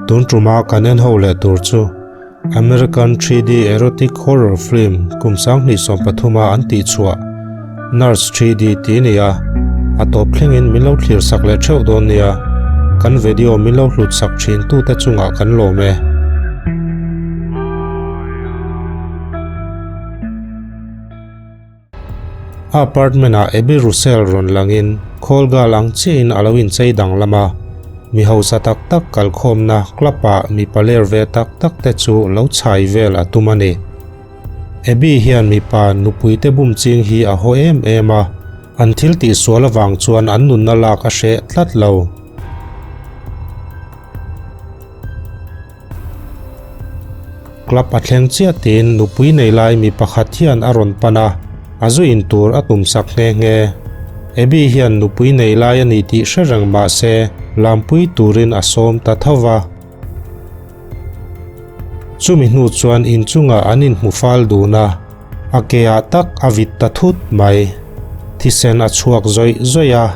Tun tuma kan en ho leh tur chu American 3D erotic horror film kum 2013 a an tih chhuah Nurse 3D tih a ni a, a tawp thlengin min lo thlir sak leh theuh dawn nia, kan video min lo hlut sak thin tute chungah kan lawm e. A apartment ah Abby Russell rawn langin call girl ang chiahin a lo inchei danglam a, mi hausa tak tak kalkhawmna club ah mipa ler ve tak tak te chu lo chhai vel a tum a ni. Abby hian mipa nupui te bum ching hi a haw em em a, an thil tihsual avang chuan an nunna lak a hreh tlat lo. Club a thleng chiah tiin nupui nei lai mi pakhat hian a rawn pan a, a zu in tur a tum sak nghe nghe. Abby hian nupui nei lai a ni tih hre reng mah se lampui turin a sawm ta tho va. Chumi hnu chuan inchungah an inhmu fal dun a, a ke ah tak a vit ta thut mai. Thisen a chhuak zawih zawih a.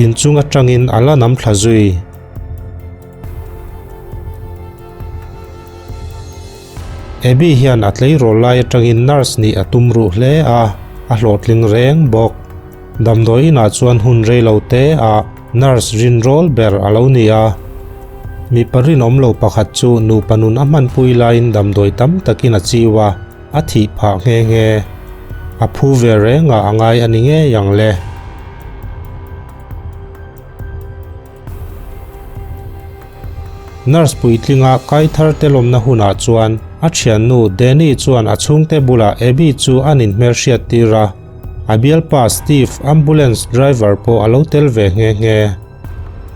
Inchung atangin a la nam thla zui. Abby hian a tleirawl lai atangin nurse nih a tum ruh hle a, a hlawhtling reng bawk. Damdawi inah chuan hun rei lo te ah nurse rinrawl ber a lo ni a. Mipa rinawm lo pakhat chu nupa nun a hmanpui laiin damdawi tam takin a chiu a. A thih phah nghe nghe. A phu ve reng a a ngai a ni ngei ang le. Nurse puitlinga kai thar te lawmna hunah chuan a thiannu Danny chuan a chhungte bulah Abby chu an inhmelhriat tir a, a bialpa Steve ambulance driver pawh a lo tel ve nghe nghe.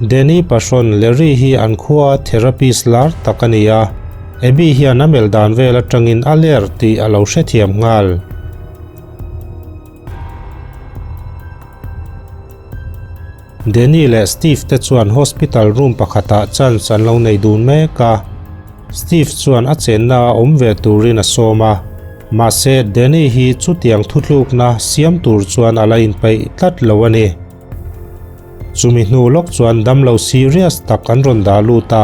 Danny Passion Larry hi an khua therapist lar tak a ni a, Abby hian a melh dan vel atangin a ler tih a lo hrethiam nghal. Danny leh Steve te chuan hospital room pakhatah chance an lo nei dun mek a, Steve chuan a chenna a awm ve turin a sawm a, mahse Danny hi chutiang thutlukna siam tur chuan a la inpeih tlat lo a ni. Chumi hnu lawk chuan damlo serious tak an rawn dah lut a,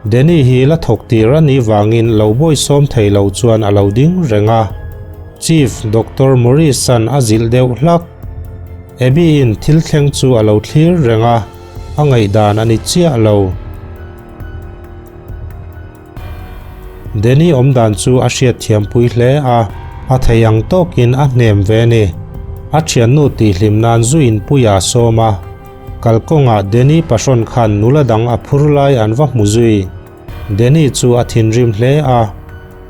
Danny hi la thawk tir a nih vangin lo bawisawm thei lo chuan a lo ding reng a. Chief Doctor Morris-a'n a zilh deuh hlak. Abby-in thil thleng chu a lo thlir reng a, a ngaihdan a ni chiah lo. Danny awmdan chu a hriatthiampui hle a, a thei ang tawkin a hnem ve ni. A thiannu tihhlim nan zu inpuia a sawm a, kalkawngah Danny pahrawn khan nula dang a phur lai an va hmu zui. Danny chu a thinrim hle a,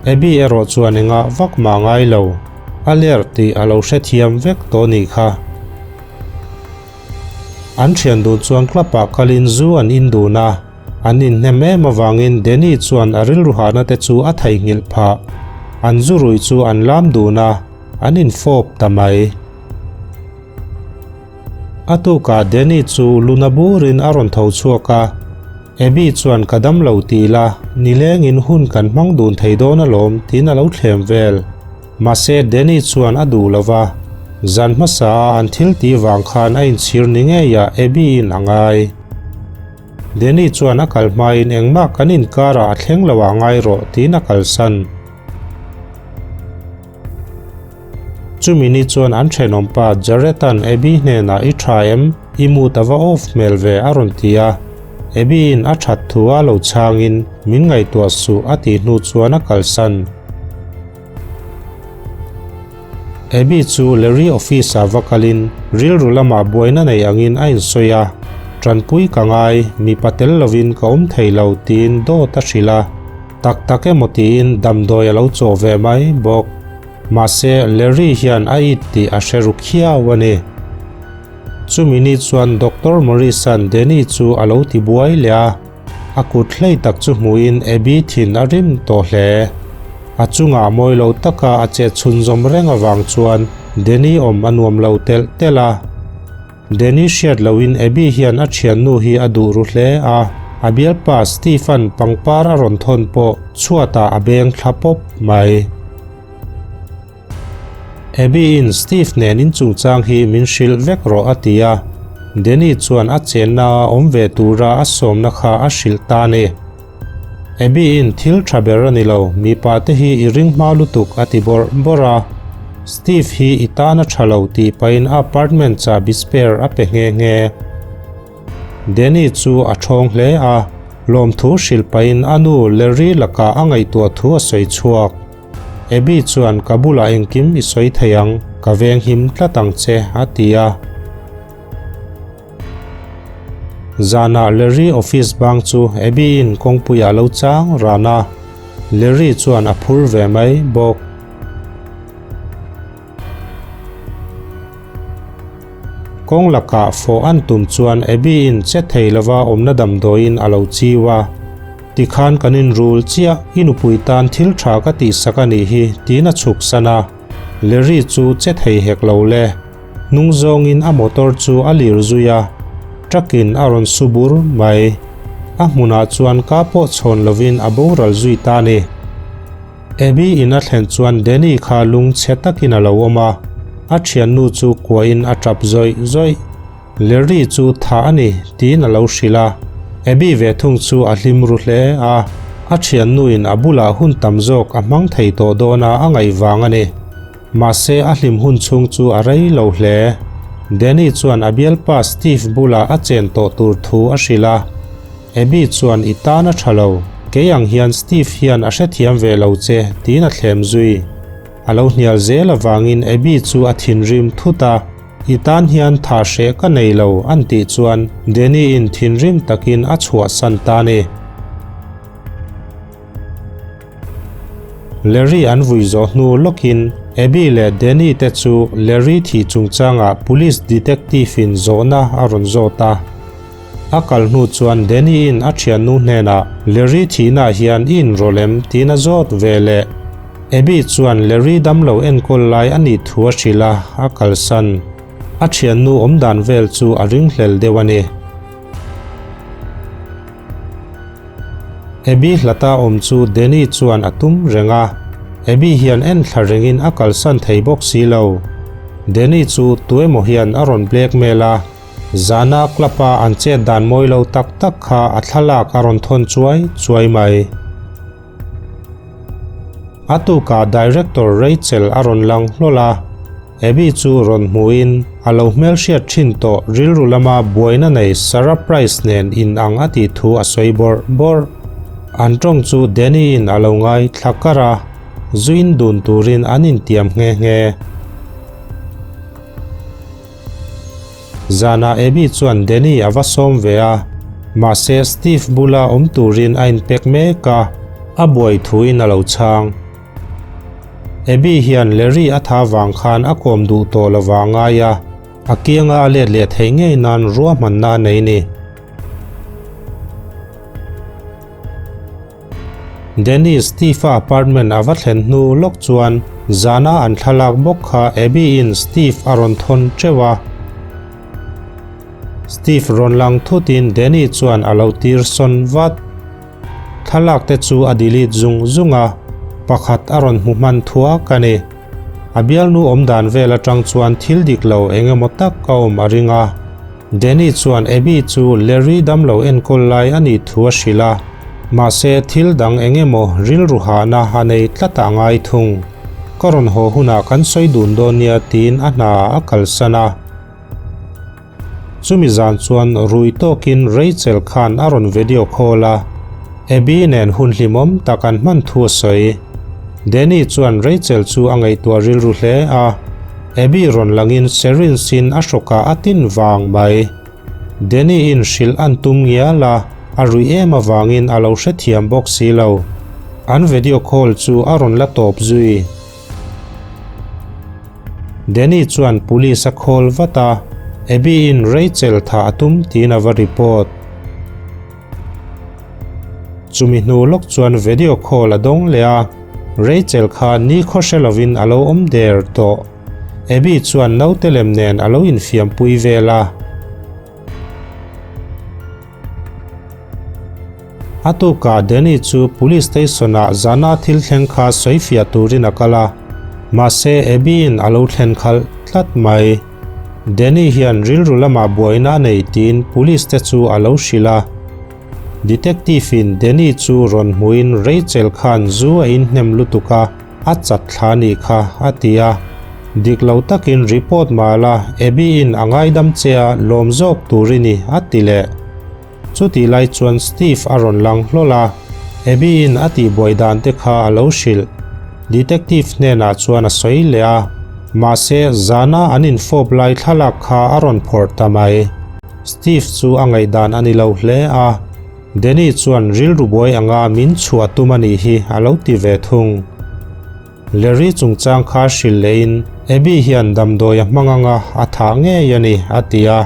Abby erawh chuan engah vak mah ngai lo, a ler tih a lo hrethiam vek tawh nih kha. An thian dun chuan club ah kalin zu an in dun a. An inhnem em avangin Danny chuan a rilru hahna te chu a theihnghilh phah. An zu rui chu an lam dun a, an infawp ta mai. A tukah Danny chu luna burin a rawn tho chhuak a, Abby chuan ka dam lo ti la, nilengin hun kan hmang dun thei dawn alawm tiin a lo thlem vel. Mahse Danny chuan a duh lo va, zan hmasa a an thil tih vang khan a inchhir ni ngeiah Abby in a ngai. Danny chuan a kal hmain engmah kan inkarah a thleng lo ah ngai rawh tiin a kalsan. Chumi ni chuan an thenawmpa Jared-a'n Abby hnenah i tha em? I mood a va off hmel ve a rawn ti a. Abby-in a that thu a lo chhangin min ngaihtuah suh a tih hnu chuan a kalsan. Abby chu Larry office-ah va kalin rilru lamah buaina nei angin a insawi a, Tanpui ka ngai, mipa tel lovin ka awm thei lo tiin dawt a hrilh a, tak tak emaw tiin damdawi a lo chawh ve mai bawk. Mahse, Larry hian a it tih a hre ru khiau a ni. Chumi ni chuan Doctor Morris-a'n Danny chu a lo ti buai leh a. A kut hlei tak chu hmuhin Abby thin a rim tawh hle. A chungah mawi lo taka a chet chhunzawm reng avang chuan Danny awm a nuam lo telh telh a. Danny hriat lohin Abby hian a thiannu hi a duh ru hle a, a bialpa Steve-a'n pangpar a rawn thawn pawh chhuatah a beng thla pawp mai. Abby-in Steve nen inchungchang hi min hrilh vek rawh a ti a. Danny chuan a chenna a awm ve tura a sawmna kha a hrilh ta a ni. Abby-in thil tha ber a ni lo, mipa te hi i ring hma lutuk a ti bawrh bawrh a. Steve hi i tan a tha lo tih pahin a apartment chahbi spare a pe nghe nghe. Danny chu a thawng hle a, lawmthu hrilh pahin a nu Larry lakah a ngaihtuah thu a sawi chhuak. Abby chuan ka bulah engkim i sawi thei ang, ka venghim tlat ang che a ti a. Zanah Larry office bang chu Abby-in kawngpuiah a lo chang ran a, Larry chuan a phur ve mai bawk. Kawng lakah fawh an tum chuan Abby-in che thei lova awmna damdawiin a lo chiu a, Tikhan kan inrul chiah, i nupui tan thil tha ka tihsak a nih hi, tiin a chhuk san a. Larry chu che thei hek lo le. Hnung zawngin a motor chu a lir zui a, truck in a rawn su bur mai. A hmunah chuan ka pawh chhawn lovin a boral zui ta a ni. Abby in a thlen chuan Danny kha lung chhe takin a lo awm a, a thiannu chu kuahin a tap zawih zawih. Larry chu tha a ni tiin a lo hrilh a, Abby ve thung chu a hlim ru hle a, a thiannu in a bulah hun tam zawk a hmang thei tawh dawn a a ngaih vang a ni. Mahse a hlim hun chhung chu a rei lo hle. Danny chuan a bialpa Steve bulah a chen tawh tur thu a hrilh a. Abby chuan i tan a tha lo, kei ang hian Steve hian a hrethiam ve lo che tiin a thlem zui. A lo hnial zel avangin Abby chu a thinrim thut a, I tan hian tha hreh ka nei lo an tih chuan Danny in thinrim takin a chhuahsan ta a ni. Larry an vui zawh hnu lawkin Abby leh Danny te chu Larry thih chungchangah police detective in zawhna a rawn zawt a. A kal hnu chuan Danny in a thiannu hnenah Larry thihnaah hian i inrawlh em tiin a zawt ve leh. Abby chuan Larry damlo enkawl lai a nih thu a hrilh a, a kalsan. A thiannu awmdan vel chu a ringhlel deuh a ni. Abby hlata awm chu Danny chuan a tum reng a, Abby hian en thla rengin a kalsan thei bawk si lo. Danny chu tuemaw hian a rawn blackmail a, zana club a an chet dan mawi lo tak tak kha a thlalak a rawn thawn chuai chuai mai. A tukah Director Rachel a rawn lang hlawl a, Abby chu rawn hmuhin a lo hmelhriat thin tawh rilru lama buaina nei Sarah Price nen in ang a tih thu a sawi bawrh bawrh. An tawng chu Danny in a lo ngai thla kar a, zuin dun turin an intiam nghe nghe. Zanah Abby chuan Danny a va sawm ve a, mahse Steve bula awm turin a inpek mek a, a buai thuin a lo chhang. Abby hian Larry a tha vang khan a kawm duh tawh lo vang ngai a, a kianga a let leh theih ngei nan ruahmanna a nei ni. Danny Steve-a apartment a va thlen hnu lawk chuan zana an thlalak bawk kha Abby-in Steve a rawn thawn teuh a. Steve rawn lang thutin Danny chuan a lo tir sawn vat. Thlalak te chu a delete zung zung a, pakhat a rawn hmu hman thuak a ni. A bialnu awm dan vel atang chuan thil dik lo eng emaw tak a awm a ring a. Danny chuan Abby chu Larry damlo enkawl lai a nih thu a hrilh a, mahse thil dang eng emaw rilru hahna a nei tlat a ngai thung. Ka rawn haw hunah kan sawi dun dawn nia tiin a hna a kalsan a. Chumi zan chuan rui tawkin Rachel khan a rawn video call a, Abby nen hun hlimawm tak an hman thu a sawi. Danny chuan Rachel chu a ngaihtuah rilru hle a, Abby rawn langin syringe in a hrawkah a tin vang mai. Danny in hrilh an tum ngial a, a ruih em avangin a lo hrethiam bawk si lo. An video call chu a rawn la tawp zui. Danny chuan police a call vat a, Abby in Rachel thah a tum tiin a va report. Chumi hnu lawk chuan video call a dawng leh a, Rachel kha nikhaw hre lovin a lo awm der tawh. Abby chuan naute lem nen a lo infiampui vel a. A tukah Danny chu police station ah zana thil thleng kha sawi fiah turin a kal a, mahse Abby in a lo thlen khalh tlat mai. Danny hian rilru lamah buaina a nei tiin police te chu a lo hrilh a. Detective in Danny chu rawn hmuin Rachel khan zu a inhnem lutuk a, a chat thla nih kha a ti a. Dik lo takin report mah la Abby in a ngaidam che a lawm zawk tur i ni a ti leh. Chutih lai chuan Steve a rawn lang hlawl a, Abby in a tihbuai dan te kha a lo hrilh. Detective hnenah chuan a sawi leh a, mahse zana an infawp lai thlalak kha a rawn phawrh ta mai. Steve chu a ngaihdan a ni lo hle a, Danny chuan rilru buai anga min chhuah tum a nih hi a lo ti ve thung. Larry chungchang kha hrilh lehin Abby hian damdawi a hmang anga a thah ngei a ni a ti a.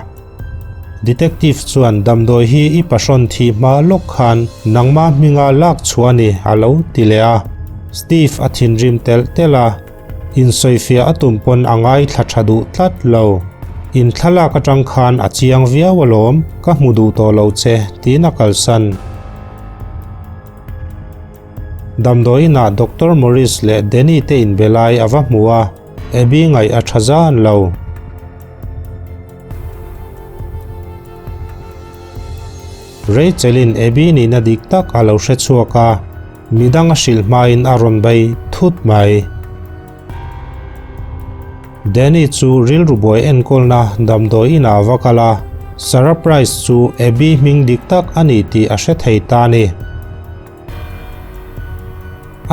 Detective chuan damdawi hi i pahrawn thih hma lawk khan nangmah hminga lak chhuah a ni a lo ti leh a. Steve a thinrim telh telh a. Insawifiah a tum pawn a ngaithla tha duh tlat lo. In thlalak atang khan a chiang viau alawm, ka hmu duh tawh lo che, tiin a kalsan. Damdawiinah Doctor Morris leh Danny te inbe lai a va hmu a, Abby ngaih a tha zan lo. Rachel-in Abby nihna dik tak a lo hre chhuak a. Midang a hrilh hmain a rawn bei thut mai. Danny chu rilru buai enkawlna damdawi inah a va kal a, Sarah Price chu Abby hming dik tak a ni tih a hre thei ta a ni.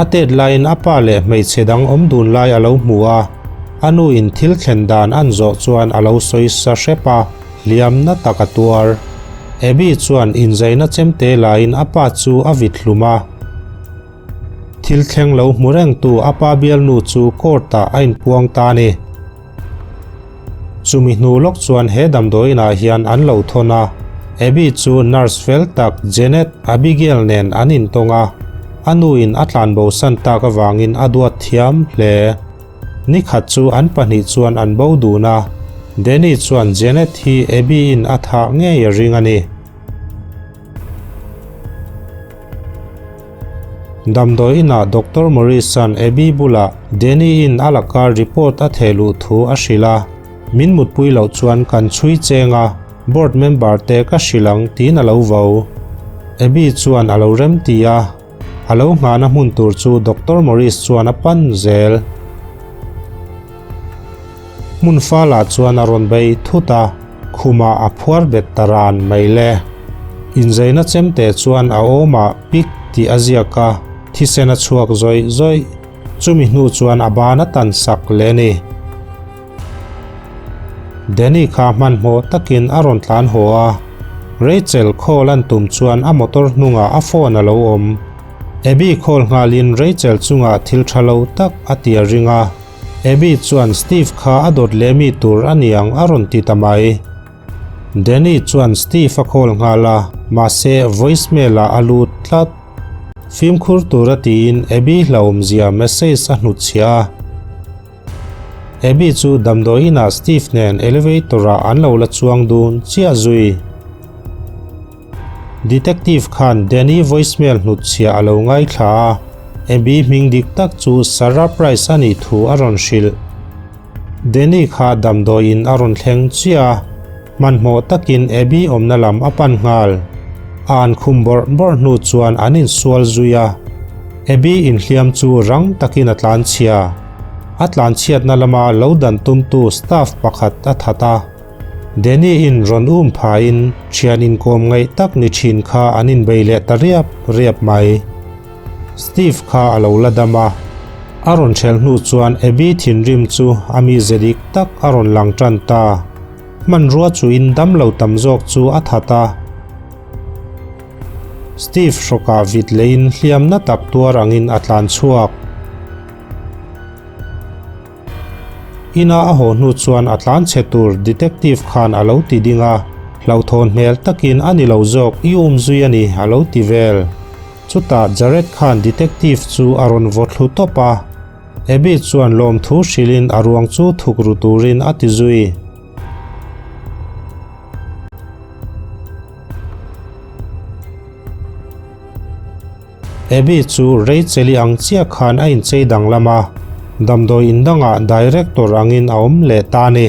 A tet laiin a pa leh hmeichhe dang awm dun lai a lo hmu a, a nuin thil thlen dan an zawh chuan a lo sawi sa hrep a. Hliamna tak a tuar. Abby chuan inzaina chemte laiin a pa chu a vit hlum a. Thil thleng lo hmu rengtu a pa bialnu chu court-ah a inpuang ta a ni. Chumi hnu lawk chuan he damdawiinah hian an lo thawn a. Abby chu nurse fel tak Janet Abigail nen an intawng a. A nuin a tlanbosan tak avangin a duat thiam hle. Nikhat chu an pahnih chuan an bo dun a, Danny chuan Janet hi Abby in a thah ngei a ring a ni. Damdawi inah Doctor Morris-a'n Abby bulah Danny in a laka report a theh luh thu a hrilh a, Min mutpui loh chuan kan chhui cheng a, board member te ka hrilh ang tiin a lo vo. Abby chuan a lo remti a. A lo nghahna hmun tur chu Doctor Morris chuan a pan zel. Hmun falah chuan a rawn bei thut a, khumah a phuar bet ta ran mai le. Inzeina chemte chuan a awmah pik tih a ziak a, thisen a chhuak zawih zawih. Chumi hnu chuan a ban a tan sak leh a ni. Danny kha hmanhmawh takin a rawn tlan haw a, Rachel call an tum chuan a motor hnungah a phone a lo awm. Abby call nghalin Rachel chungah thil tha lo tak a ti a ring a, Abby chuan Steve kha a dawt leh mi tur a niang a rawn ti ta mai. Danny chuan Steve a call nghal a, mahse voicemail ah a lut tlat. Fimkhur tura tiin Abby hlauhawmzia message a hnutchhiah a. Abby chu damdawi inah Steve nen elevator ah an lo la chuang dun chiah zui. Detective khan Danny voicemail hnutchhiah a lo ngaithla a, Abby hming dik tak chu Sarah Price a nih thu a rawn hrilh. Danny kha damdawi in a rawn thleng chiah a, hmanhmawh takin Abby awmna lam a pan nghal. A an khum bawrh bawrh hnu chuan an insual zui a, Abby inhliam chu rang takin a tlanchhia. A tlanchhiatna lama lo dan tumtu staff pakhat a that a. Danny in rawn um phain thian inkawm ngaih tak ni thin kha an inbei leh ta riap riap mai. Steve kha a lo la dam a. A rawn ṭhel hnu chuan Abby thinrim chu a mize dik tak a rawn lang ṭan ta. Hmanrua chuin dam lo tam zawk chu a that a. Steve hrawkah vit leiin hliamna tak tuar angin a tlan chhuak. Ina a haw hnu chuan a tlan chhe tur detective khan a lo ti ding a, hlauhthawn hmel takin a ni lo zawk i um zui a ni a lo ti vel. Chutah Jared khan detective chu a rawn vaw thlu tawp a, Abby chuan lawmthu hrilhin a ruang chu thuk ru turin a ti zui. Abby chu Rachel-i ang chiah khan a inchei danglam a, damdawi in dangah director angin a awm leh ta a ni.